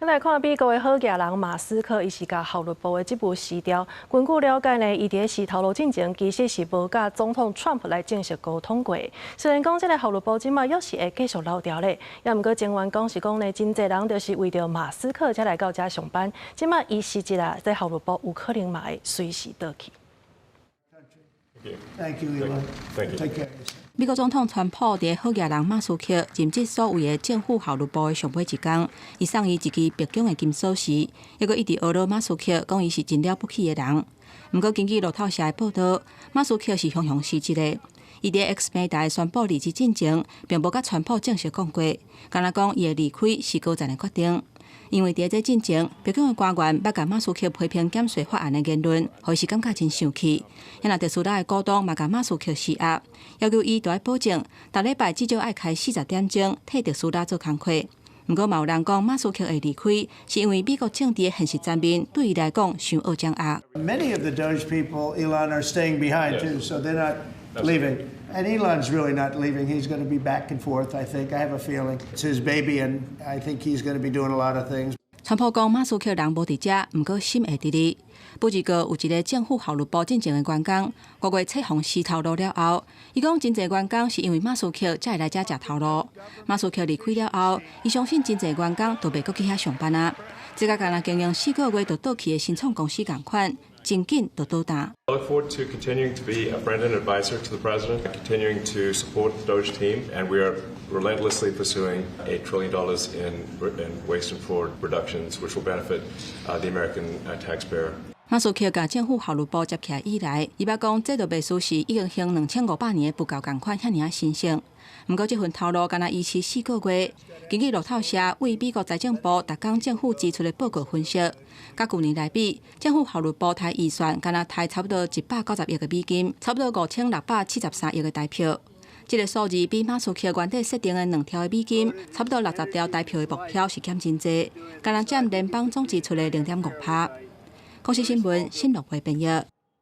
來看美國的好額人馬斯克，伊是共效率部的職務辭掉。根據了解呢，伊佇咧辭頭路進前，其實是無佮總統川普來正式溝通過。雖然講這个效率部這馬猶是會繼續留佇咧，也毋過前員工是講呢，真濟人就是為著馬斯克才來到遮上班。這馬伊辭職啊，這效率部有可能嘛會隨時倒去。 Thank you, Elon. Thank you. Take care. 美國總統川普佇好額人馬斯克任職所謂的政府效率部的上尾一工，伊送伊一支白宮的金鎖匙，猶閣一直呵咾馬斯克，講伊是真了不起的人。毋過根據路透社的報導，馬斯克是雄雄辭職的。伊佇 X 平台宣布離職進前，並無佮川普正式講過，干焦講伊的離開是高層的決定。因為佇這進前，白宮的官員捌共馬斯克批評減稅法案的言論，予伊是感覺真生氣。啊若特斯拉的股東嘛共馬斯克施壓，要求伊著愛保證，逐禮拜至少愛開40點鐘替特斯拉做工課。毋過嘛有人講，馬斯克會離開，是因為美國政治的現實層面對伊來講傷惡掌壓。 Many of the DOGE people, Elon, are staying behind too, so they're not leaving. And Elon's really not leaving. He's going to be back and forth, I think. I have a feeling. It's his baby, and I think he's going to be doing a lot of things. 川普講馬斯克人無佇遮，毋過心會佇咧。不過有一个政府效率部進前的員工，5月初予辭頭路了後，伊講真濟員工是因為馬斯克才會來遮食頭路。馬斯克離開了後，伊相信真濟員工都袂閣去遐上班啊。這個敢若經營4個月就倒去的新創公司仝款，真緊就倒彈。 I look forward to continuing to be a friend and advisor to the president, continuing to support the DOGE team, and we are relentlessly pursuing $8 trillion in waste and fraud reductions, which will benefit the American taxpayer. 馬斯克共政府效率部接起來以來，伊捌講這就袂輸是已經行2500年的佛教仝款遐爾仔神聖。毋過這份頭路干焦維持4個月。根據路透社為美國財政部逐工政府支出的報告分析，佮舊年來比，政府效率部刣預算干焦刣差不多190億个美金，差不多5673億个台票。這个數字比馬斯克原底設定的2兆的美金，差不多60兆台票的目標是減真濟，干焦佔聯邦總支出的0.5趴。公視新聞，新樂會編譯。